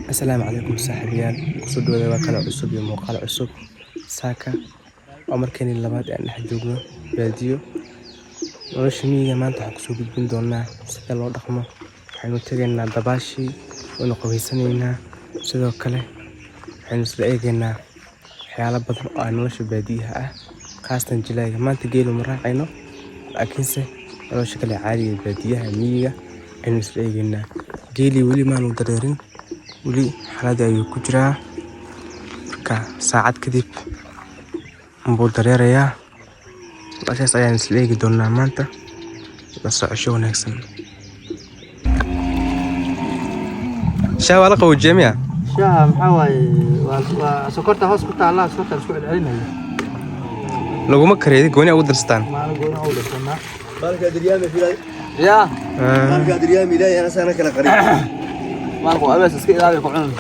Asalaamu calaykum saaxiibayaal, kusoo dhawaada waa kala cusub iyo muuqaal cusub. Saaka waa markeenii labaad ee aan dhex joogno baadiyo. Nolosha miyiga maanta waxaan kusoo gudbin doonaa sida loo dhaqmo. Waxaynu tegaynaa dabaashii, waynu qabaysanaynaa, sidoo kale waxaynu isla eegaynaa waxyaalo badan oo ah nolosha baadiyaha ah, khaasatan jilaayga. Maanta geelu ma raacayno, laakiinse nolosha kale caadiga ee baadiyaha miyiga aynu isla eegaynaa. Geelii weli maanu dareerin, weli xaladii ayuu ku jiraa. Marka saacad kadib buu dareerayaa. Noloshaas ayaan isla eegi doonaa maanta. La socosho wanaagsan. Shaah waa la qaboojiyey miya? Shaaha maxaa waaye, waa sokorta hoos ku taallaa, sokorta la isku celcelinaya. Laguma kariyo, gooni ugu darsataan. Maalin gooni ugu darsanaa. Maalka diryaami filay. Yaa. Maalka diryaami ilaahay ana sana kala qarin. Maalku abees iska ilaali ku cunin.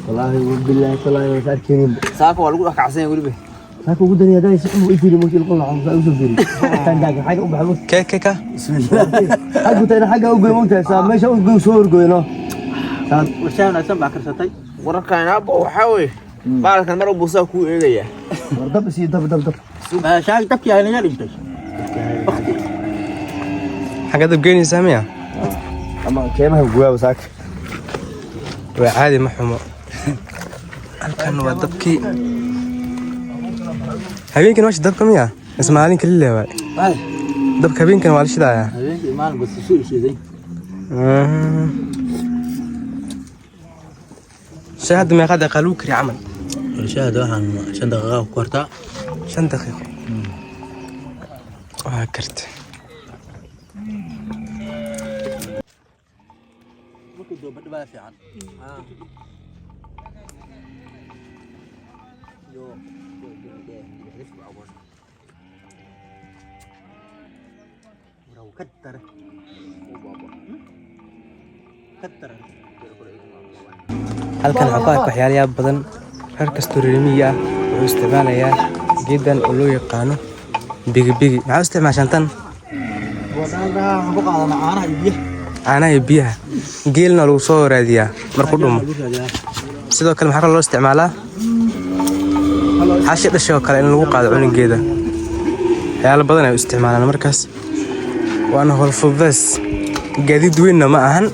Wallaahi billahi tallahi way arkeenin. Saaka waa lagu dhex kacsan yahay weliba. Saaka ugu daniya dai si uu ifiri mugti qol aan soo usoo firi. Tan daaga xaga u baxo. Ke ke ka? Xagu tayna xaga u goy mugtahay saa meesha u goy soo horgoyno. Saan Warshaha wanaagsan baa karsatay. Wararkan aabbo waxaa weeye, baalkan mar walbuu saa kuu eegayaa. War dab si dab dab dab. Shaah dabkii ay naga dhintay. Xagga dab geynaysaa miya? Ama keemaha guwaaba saaka. Waa caadi, ma xumo. Halkan waa dabkii. Habeenkan waa dabka miya? Mise maalin kali le waay? Dabka habeenkan waa la shidayaa. Habeenkii maalin bas isu ishiiday. Shaah hadda meeqa daqiiqa lagu kariya camal? Warshahada waxaan 5 daqiiqo ku kartaa. 5 daqiiqo. Waa karta. Markuu dooba dhibaa fiican. Halkan waxaan ku arka waxyaalo yaab badan. Reer kastoo reer miyi ah wuxuu isticmaalayaa geedan oo loo yaqaano bigibigi. Maxaa u isticmaashaan tan? Waxaan ku qaadanaa caanaha iyo biyaha. Caanaha iyo biyaha. Geelna waa lagu soo raadiyaa markuu dhumo. Sidoo kale maxaa kaloo loo isticmaalaa? Xashi dhashay oo kale in lagu qaado cunugeeda. Waxyaalo badan ay u isticmaalaan markaas. Waana howl fududeys. Gaadiid weynna ma ahan.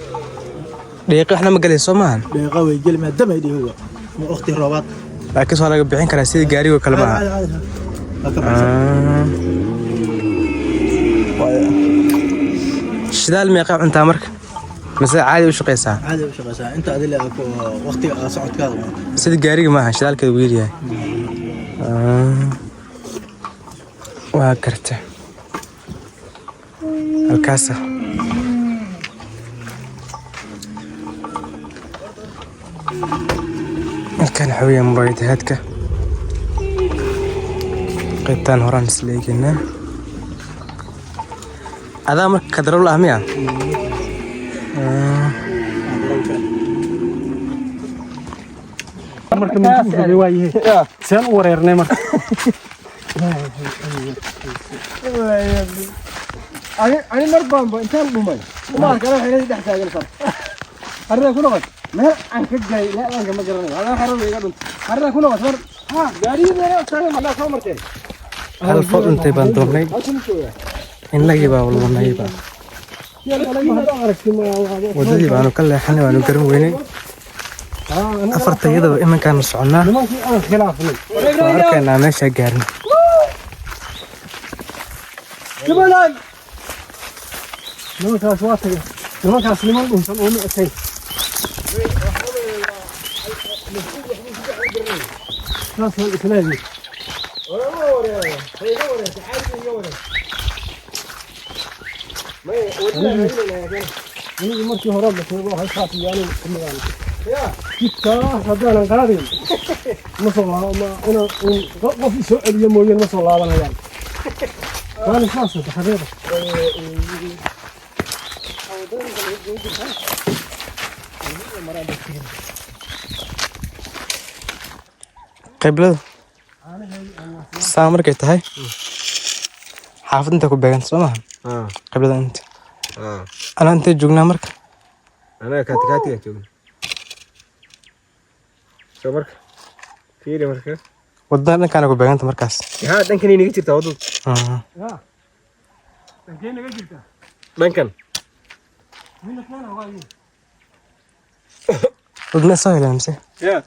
Dhiiqi waxna ma galayso, soo maahan? Deeqa way geli maadaama ay dhihuga. Ma waqti roobaad. Laakiin waa laga bixin karaa sida gaariga oo kale maaha. Waa ka baxsan. Shidaal meeqa cuntaa marka? Mise caadi u shaqeysaa? Caadi u shaqeysaa inta adila waqtiga socodkaada. Sida gaariga maaha, shidaalkeeda wuu yaryahay. Waa garta. Halkaasa. Halkan waxaa weeyaan muraayadahaadka. Qaybtaan horaan isla eegaynaa. Adaa marka kadarol ah miya? Marka minti u rabay waa yahay seen u wareernay marka. Ani mar baanba intaan dhumay. Uma arkana waxay dhex taagan sar. Harada ku noqot. Meel aan ka galay ilaa aan ma garanayo. Hada harada iga dhuntay. Harada ku noqot mar. Ha, gaariga taagan ma soo marteen. Hal fo dhuntay baan doonnay. Innagii baa walwanayba. Waddadii baanu ka leexanay, waanu garan weynay. Afarta iyadaba iminkaanu soconnaa. Nimankii aan khilaafnay. Waan arkaynaa meeshaa gaarno. Jubbaland nimankaas waa tagay, nimankaas niman dhunsan oo ma ekayn. Saasaan isleeyahay. Anigu markii hore la sheego waxay saafiyaan anigu kumadaan. Jidkaas haddaanan qaadayn ma soo laaba, ma inaan un qof isoo celiyo mooyeen ma soo laabanayaan. Waana saas wada xaqiiqa. Qiblada saa markay tahay xaafad inta ku beegan soo maaha? Qiblada inta. Anaa intee joognaa marka? Anaga kaati kaatiga joogna. So marka fiiri marka. Wadada dhankaana ku beeganta markaas. Haa, dhankan inaga jirtaa waddada. Dhankee naga jirtaa? Dhankan. Mina keena waaye. Dad ma soo heleen mise? Ya.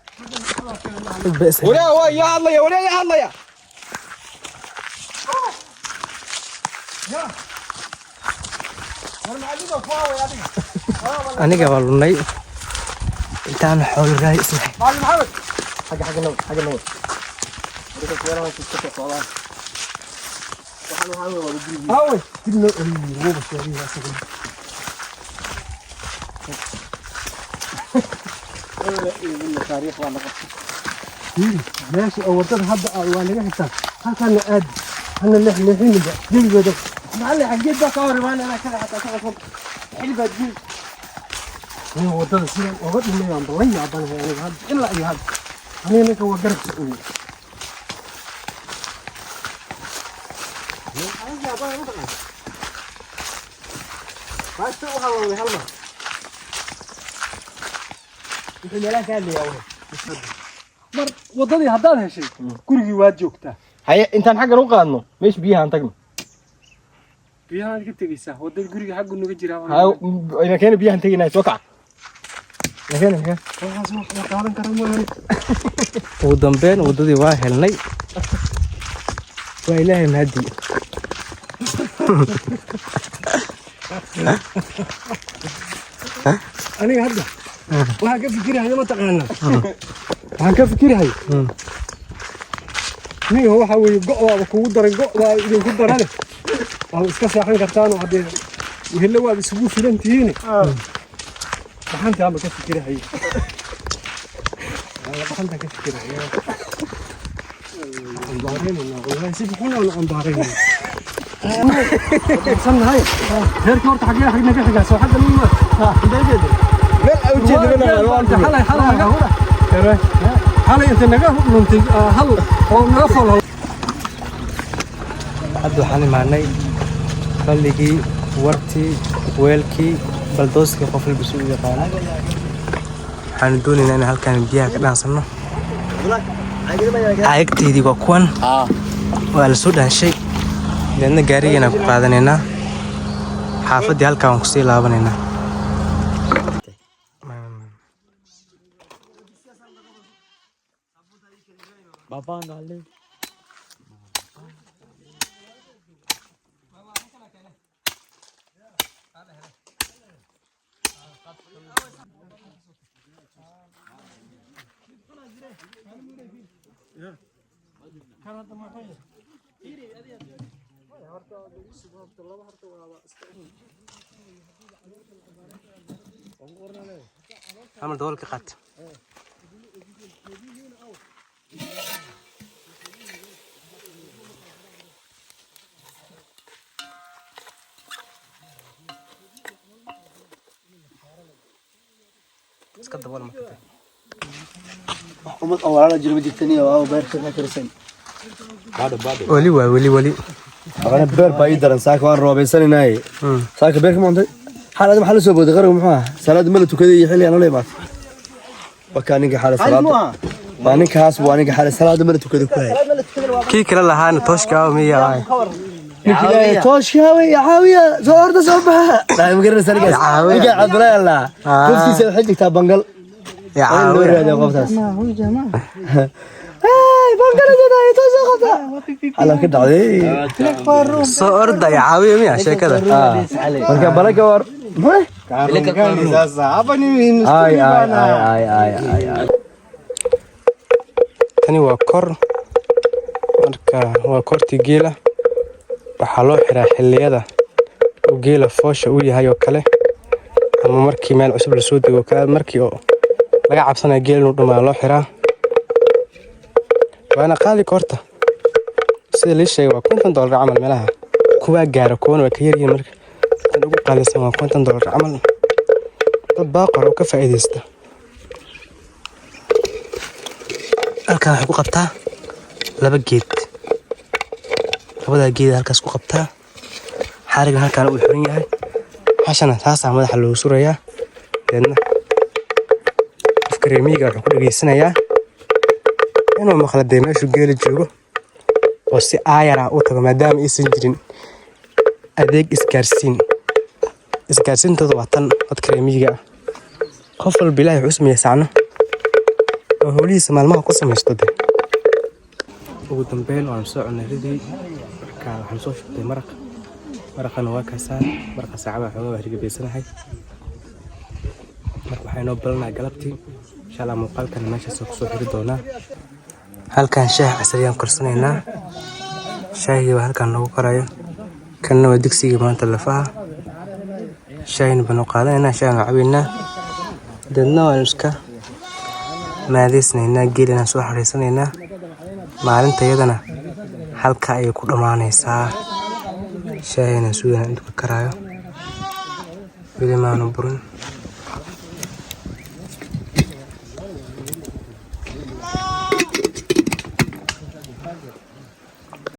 Dad ba is heleen. Waraa, waa yaa hadlaya, waraa yaa hadlaya. Aniga waa lunay intaan xoolo raadi isnahay. Macallin Maxamed, xagga, xagga nabad, xagga nabad. Marka meelaha iska soo socdaan. Waxaan waxaa weeye waa gurigii. Aaway, dib noo celiyey, wuuba sheegay asaga. Taariikh baa noqotay. Fiiri, meesha oo wadada hadda ah waa naga xigtaa. Halkaana aad hana leexleexinba gebigooda. Macallin, xaggeed baa ka hor imaanaya kada xataa ka qofon xilbaad guri. Aniga wadada sidaan oga dhimay baan la yaabanahay aniga hadda ilaa iyo hadda. Aniga ninka waa garab soconay. Maanta waxaa waday hal mar wuxuu meelaha ka hadlayaa wey. Mar wadadii haddaad heshay, gurigii waad joogtaa. Haye, intaan xaggan u qaadno meesha biyaha aan tagno. Biyahaad ka tegeysaa, wadada guriga xaggu naga jiraa. Haye, ina keena, biyahan tegaynaa, soo kaca, ina keena, ina keena. Waxaas wax la qaadan kara maahan. Ugu dambeyn waddadii waa helnay, waa Ilaahay mahadii. Aniga hadda waxaan ka fikirahay, ma taqaanaa, waxaan ka fikirahay ninka waxa weeye go' baaba kugu daray, go' baa idinku darane, waaba iska seexan kartaanoo haddee wehelle waaba isugu filan tihiine. Dhaxantaanba ka fikirahay, dhaxantaan ka fikirahay. Cambaaraynayna wallahi, si xun aan cambaaraynayna sannahay. Reerka horta xaggee xag naga xigaa? Soo xagga nima? Meel au jeeda xalay xalay xalay inta naga luntay hal oo naga folo. Hadda waxaan imaanay balligii, wartii, weelkii, baldooskii, qof walba si u yaqaano. Waxaanu doonaynaa inaan halkan biyaha ka dhaansanno. Caagagteydii waa kuwan, waa la soo dhaanshay. Deedna gaarigeena ku qaadanaynaa xaafaddii, halkaa waan kusii laabanaynaa. Camal daboolka qaat. Iska dabool marka. Ummad oo walaala jiro ma jirtaniyo waa beerka ka karsan. Weli waa weli weli. Aqana beer baa ii daran. Saaka waan roobaysanaynaay. Saaka beerka maantay xaalad maxaa la soo booday? Qariga muxuu ahaa? Salaad ma la tukaday iyo xilli aan la imaatay? Wakaa ninka xaalad salaada waa ninkaas, waa ninka xaalad salaada ma la tukaday ku hay. Kii kale lahaana tooshka miya? Ninka ilaahay tooshka wey, caawiya, soo orda, soo baxa. Laa, ma garanaysa ninkaas? Caawiya. Ninka Cabdulaahi Allah qoftiisa waxay jirtaa bangal. Ya. Waa in loo Caawiya. raadiyaa qoftaas. Hey, bangal jeedaa, toos soo qabta alla ka dhacday. Soo orda ya caawiya miya sheekada? Marka balaga war muxuu? Ay ay ay ay ay ay ay. Tani waa kor, marka waa kortii geela. Waxaa loo xiraa xilliyada uu geela foosha u yahay oo kale, ama markii meel cusub lasoo dego oo kale, markii oo laga cabsanayo geel inuu dhumaa loo xiraa. Waana qaali koorta, sida lii sheegay waa $50 camal meelaha kuwaa gaara, kuwana waa ka yaryihiin. Marka tan ugu qaalisan waa $50 camal. Dad baaqor oo ka faa'iidaysta. Halkan waxay ku qabtaa laba geed, labadaa geed halkaas ku qabtaa. Xarigan halkaan uu xiran yahay, hashana taasaa madaxa loogu surayaa. Deedna qofka reer miyiga wuxuu ku dhageysanayaa Inuu maqla dee meeshuu geela joogo oo si aayar ah u tago, maadaama aysan jirin adeeg isgaarsiin. Isgaarsiintooda waa tan dadka reer miyiga ah. Qof walba Ilaahay wuxuu u sameeyey sacno oo howlihiisa maalmaha ku samaysto dee. Ugu dambeyn waan soo cunay ridii. Marka waxaan soo shubtay maraq. Maraqana waa kaasaa. Maraqa saacada xoogaa waa hirgabaysanahay. Marka waxaa inoo balanaa galabtii, insha Allah. Muuqaalkana meeshaas kusoo xiri doonaa. Halkan shaah casariyaan karsanaynaa. Shaahii waa halkan lagu karayo. Kanna waa digsiga maanta lafaha. Shaahina baanu qaadanaynaa, shaahna waa cabaynaa, deedna waanu iska maadeysnaynaa, geelinaan soo xariisanaynaa. Maalinta iyadana halka ayay ku dhammaanaysaa. Shaahina sugana intuu ka karaayo, weli maanu burin.